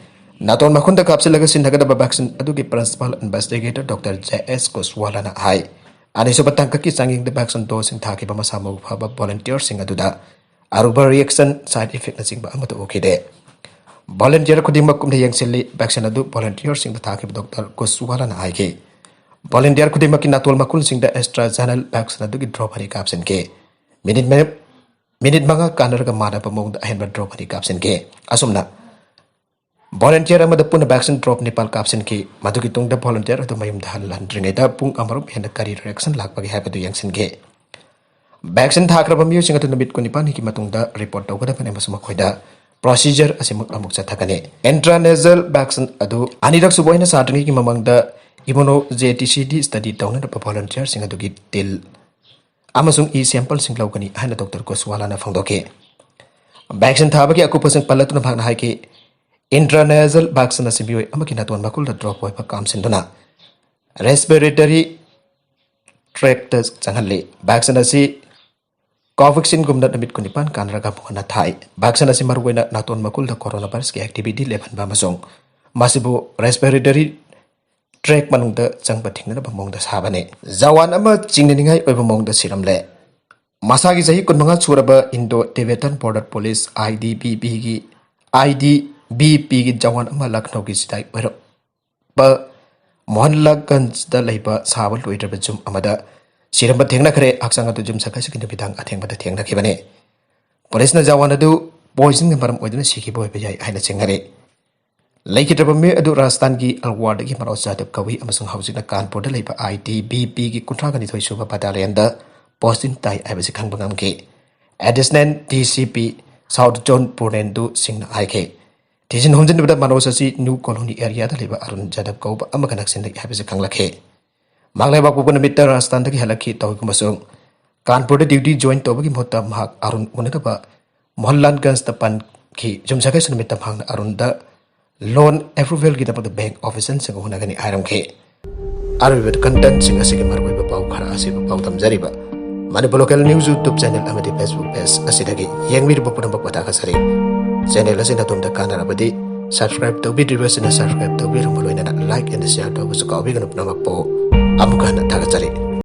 ꯅꯥꯇꯣꯟ ꯃꯈꯨꯟꯗ ꯀꯥꯞꯁꯤꯜꯂꯒ ꯁꯤꯟꯅꯒꯗꯕ ꯚꯦꯛꯁꯤꯟ ꯑꯗꯨꯒꯤ ꯄ꯭ꯔꯤꯟꯁꯤꯄꯥꯜ ꯏꯟꯚꯦꯁꯇꯤꯒꯦꯇꯔ ꯗꯣꯛꯇꯔ ꯖꯦ ꯑꯦꯁ ꯀꯨꯁꯋꯥꯂꯥꯅ ꯍꯥꯏ, ꯑꯅꯤꯁꯨꯕ ꯇꯥꯡꯀꯛꯀꯤ ꯆꯥꯡꯌꯦꯡꯗ ꯚꯦꯛꯁꯤꯟ ꯗꯣꯁꯁꯤꯡ ꯊꯥꯈꯤꯕ ꯃꯁꯥ ꯃꯎ ꯐꯕ ꯚꯣꯂꯟꯇꯤꯌꯔꯁꯤꯡ ꯑꯗꯨꯗ ꯑꯔꯨꯕ ꯔꯤꯑꯦꯛꯁꯟ, ꯁꯥꯏꯗ ꯏꯐꯦꯛꯅꯆꯤꯡꯕ ꯑꯃꯠꯇ ꯎꯈꯤꯗꯦ꯫ ꯚꯣꯂꯟꯇꯤꯌꯔ ꯈꯨꯗꯤꯡꯃꯛ ꯀꯨꯞꯅ ꯌꯦꯡꯁꯤꯜꯂꯤ꯫ ꯚꯦꯛꯁꯤꯟ ꯑꯗꯨ ꯚꯣꯂꯟꯇꯤꯌꯔꯁꯤꯡꯗ ꯊꯥꯈꯤꯕ ꯗꯣꯛꯇꯔ ꯀꯨꯁꯋꯥꯂꯥꯅ ꯍꯥꯏꯈꯤ꯫ ꯚꯣꯂꯟꯇꯤꯌꯔ ꯈꯨꯗꯤꯡꯃꯛꯀꯤ ꯅꯥꯇꯣꯟ ꯃꯈꯨꯜꯁꯤꯡꯗ ꯑꯦꯁꯇ꯭ꯔꯥꯖꯦꯅꯦꯜ ꯚꯦꯛꯁꯤꯟ ꯑꯗꯨꯒꯤ ꯗ꯭ꯔꯣꯞ ꯑꯅꯤ ꯀꯥꯞꯁꯤꯟꯈꯤ꯫ ꯃꯤꯅꯤꯠ ꯃ-, ꯃꯤꯅꯤꯠ ꯃꯉꯥ ꯀꯥꯟꯅꯔꯒ ꯃꯥꯟꯅꯕ ꯃꯑꯣꯡꯗ ꯑꯍꯦꯟꯕ ꯗ꯭ꯔꯣꯞ ꯑꯅꯤ ꯀꯥꯞꯁꯤꯟꯈꯤ꯫ ꯑꯁꯨꯝꯅ ꯚꯣꯂꯟꯇꯤꯌꯔ ꯑꯃꯗ ꯄꯨꯟꯅ ꯚꯦꯛꯁꯤꯟ ꯗ꯭ꯔꯣꯞ ꯅꯤꯄꯥꯜ ꯀꯥꯞꯁꯤꯟꯈꯤ꯫ ꯃꯗꯨꯒꯤ ꯇꯨꯡꯗ ꯚꯣꯂꯟꯇꯤꯌꯔ ꯑꯗꯨ ꯃꯌꯨꯝꯗ ꯍꯜꯍꯟꯗ꯭ꯔꯤꯉꯩꯗ ꯄꯨꯡ ꯑꯃꯔꯣꯝ ꯍꯦꯟꯅ ꯀꯔꯤ ꯔꯤꯑꯦꯛꯁꯟ ꯂꯥꯛꯄꯒꯦ ꯍꯥꯏꯕꯗꯨ ꯌꯦꯡꯁꯤꯟꯈꯤ꯫ ꯚꯦꯛꯁꯤꯟ ꯊꯥꯈ꯭ꯔꯕ ꯃꯤꯑꯣꯏꯁꯤꯡ ꯑꯗꯨ ꯅꯨꯃꯤꯠ ꯀꯨꯟꯅꯤꯄꯥꯜꯅꯤꯒꯤ ꯃꯇꯨꯡꯗ ꯔꯤꯄꯣꯔꯠ ꯇꯧꯒꯗꯕꯅꯤ ꯑꯃꯁꯨꯡ ꯃꯈꯣꯏꯗ ꯄ꯭ꯔꯣꯁꯤꯖꯔ ꯑꯁꯤꯃꯛ ꯑꯃꯨꯛ ꯆꯠꯊꯒꯅꯤ꯫ ꯏꯟꯇ꯭ꯔꯥꯅꯦꯖꯜ ꯚꯦꯛꯁꯤꯟ ꯑꯗꯨ ꯑꯅꯤꯔꯛ ꯁꯨꯕ ꯑꯣꯏꯅ ꯁꯥꯗ꯭ꯔꯤꯉꯩꯒꯤ ꯃꯃꯥꯡꯗ ꯏꯃꯨꯅꯣꯖꯦꯇꯤꯁꯤꯗꯤ ꯁ꯭ꯇꯗꯤ ꯇꯧꯅꯅꯕ ꯚꯣꯂꯟꯇꯤꯌꯔꯁꯤꯡ ꯑꯗꯨꯒꯤ ꯇꯤꯜ ꯑꯃꯁꯨꯡ ꯏ ꯁꯦꯝꯄꯜꯁꯤꯡ ꯂꯧꯒꯅꯤ ꯍꯥꯏꯅ ꯗꯣꯛꯇꯔ ꯀꯨꯁꯋꯥꯂꯥꯅ ꯐꯣꯡꯗꯣꯛꯈꯤ꯫ ꯚꯦꯛꯁꯤꯟ ꯊꯥꯕꯒꯤ ꯑꯀꯨꯞꯄꯁꯤꯡ ꯄꯜꯂꯗꯨꯅ ꯃꯍꯥꯛꯅ ꯍꯥꯏꯈꯤ, intranasal vaccine ꯑꯁꯤ ꯃꯤꯑꯣꯏ ꯑꯃꯒꯤ ꯅꯥꯇꯣꯟ ꯃꯈꯨꯜꯗ drop ꯑꯣꯏꯕ ꯀꯥꯝꯁꯤꯟꯗꯨꯅ respiratory tract ꯆꯪꯍꯜꯂꯤ꯫ Vaccine ꯑꯁꯤ Covaxin ꯒꯨꯝꯅ ꯅꯨꯃꯤꯠ ꯀꯨꯟꯅꯤꯄꯥꯟ ꯀꯥꯟꯅꯔꯒ ꯑꯃꯨꯛ ꯍꯟꯅ ꯊꯥꯏ꯫ Vaccine ꯑꯁꯤ ꯃꯔꯨꯑꯣꯏꯅ ꯅꯥꯇꯣꯟ ꯃꯈꯨꯜꯗ coronavirus ꯀꯤ activity ꯂꯦꯞꯍꯟꯕ ꯑꯃꯁꯨꯡ ꯃꯁꯤꯕꯨ respiratory tract ꯃꯅꯨꯡꯗ ꯆꯪꯕ ꯊꯤꯡꯅꯅꯕ ꯃꯑꯣꯡꯗ ꯁꯥꯕꯅꯤ꯫ ꯖꯋꯥꯟ ꯑꯃ ꯆꯤꯡꯅꯅꯤꯡꯉꯥꯏ ꯑꯣꯏꯕ ꯃꯑꯣꯡꯗ ꯁꯤꯔꯝꯂꯦ꯫ ꯃꯁꯥꯒꯤ ꯆꯍꯤ ꯀꯨꯟꯃꯉꯥ ꯁꯨꯔꯕ Indo Tibetan Border Police, I T B P ꯒꯤ, I T B P ꯒꯤ ꯖꯋꯥꯟ ꯑꯃ ꯂꯈꯅꯧꯒꯤ ꯁꯤꯗꯥꯏ ꯑꯣꯏꯔꯛꯄ ꯃꯣꯍꯟꯂꯥꯜꯒꯟꯖꯗ ꯂꯩꯕ ꯁꯥꯕ ꯂꯣꯏꯗ꯭ꯔꯕ ꯌꯨꯝ ꯑꯃꯗ ꯁꯤꯔꯝꯕ ꯊꯦꯡꯅꯈ꯭ꯔꯦ꯫ ꯍꯛꯆꯥꯡ ꯑꯗꯨ ꯌꯨꯝꯁꯀꯩꯁꯒꯤ ꯅꯨꯃꯤꯗꯥꯡ ꯑꯊꯦꯡꯕꯗ ꯊꯦꯡꯅꯈꯤꯕꯅꯤ꯫ ꯄꯨꯂꯤꯁꯅ ꯖꯋꯥꯟ ꯑꯗꯨ poison ꯒꯤ ꯃꯔꯝ ꯑꯣꯏꯗꯨꯅ ꯁꯤꯈꯤꯕ ꯑꯣꯏꯕ ꯌꯥꯏ ꯍꯥꯏꯅ ꯆꯤꯡꯅꯔꯤ꯫ ꯂꯩꯈꯤꯗ꯭ꯔꯕ ꯃꯤꯑꯣꯏ ꯑꯗꯨ ꯔꯥꯖꯁꯊꯥꯟꯒꯤ ꯑꯜꯋꯥꯔꯗꯒꯤ ꯃꯅꯣꯖ ꯖꯥꯗꯕ ꯀꯧꯏ ꯑꯃꯁꯨꯡ ꯍꯧꯖꯤꯛꯅ ꯀꯥꯟꯄꯨꯔꯗ ꯂꯩꯕ I T B P ꯒꯤ ꯀꯨꯟꯊ꯭ꯔꯥ ꯅꯤꯊꯣꯏ ꯁꯨꯕ battalion ꯗ posting ꯇꯥꯏ ꯍꯥꯏꯕꯁꯤ ꯈꯪꯕ ꯉꯝꯈꯤ꯫ Additional D C P South Zone ꯄꯨꯔꯅꯦꯟꯗꯨ ꯁꯤꯡꯅ ꯍꯥꯏꯈꯤ꯫ ꯊꯤꯖꯤꯟ ꯍꯨꯝꯖꯤꯟꯕꯗ ꯃꯅꯣꯖ ꯑꯁꯤ New Colony area ꯗ ꯂꯩꯕ ꯑꯔꯨꯟ ꯖꯥꯗꯕ ꯀꯧꯕ ꯑꯃꯒ ꯅꯛꯁꯤꯟꯅꯩ ꯍꯥꯏꯕꯁꯤ ꯈꯪꯂꯛꯈꯤ꯫ ꯃꯍꯥꯛ ꯂꯩꯕꯥꯛꯄꯣꯛꯄ ꯅꯨꯃꯤꯠꯇ ꯔꯥꯖꯁꯊꯥꯟꯗꯒꯤ ꯍꯜꯂꯛꯈꯤ꯫ ꯇꯧꯏꯒꯨꯝꯕꯁꯨꯡ ꯀꯥꯟꯄꯨꯔꯗ duty join ꯇꯧꯕꯒꯤ ꯃꯍꯨꯠꯇ ꯃꯍꯥꯛ ꯑꯔꯨꯟ ꯎꯅꯅꯕ ꯃꯣꯍꯟꯂꯥꯜꯒꯟꯖꯗ ꯄꯟꯈꯤ꯫ ꯌꯨꯝꯁꯀꯩꯁ ꯅꯨꯃꯤꯠꯇ ꯃꯍꯥꯛꯅ ꯑꯔꯨꯟꯗ loan approval ꯒꯤꯗꯃꯛꯇ bank official ꯁꯤꯡꯒ ꯎꯅꯒꯅꯤ ꯍꯥꯏꯔꯝꯈꯤ꯫ ꯑꯔꯣꯏꯕꯗ content ꯁꯤꯡ ꯑꯁꯤꯒꯤ ꯃꯔꯨꯑꯣꯏꯕ ꯄꯥꯎ ꯈꯔ ꯑꯁꯤꯕꯨ ꯄꯥꯎꯗꯝꯖꯔꯤꯕ Manipur Local News YouTube channel ꯑꯃꯗꯤ Facebook page ꯑꯁꯤꯗꯒꯤ ꯌꯦꯡꯕꯤꯔꯤꯕ ꯄꯨꯝꯅꯃꯛꯄꯨ ꯊꯥꯒꯠꯆꯔꯤ꯫ Channel ꯑꯁꯤꯅ ꯑꯗꯣꯝꯗ ꯀꯥꯟꯅꯔꯕꯗꯤ subscribe ꯇꯧꯕꯤꯗ꯭ꯔꯤꯕꯁꯤꯡꯅ subscribe ꯇꯧꯕꯤꯔꯝꯕ ꯂꯣꯏꯅꯅ like and share ꯇꯧꯕꯁꯨ ꯀꯥꯎꯕꯤꯒꯅꯨ꯫ ꯄꯨꯝꯅꯃꯛꯄꯨ ꯑꯃꯨꯛꯀ ꯍꯟꯅ ꯊꯥꯒꯠꯆꯔꯤ꯫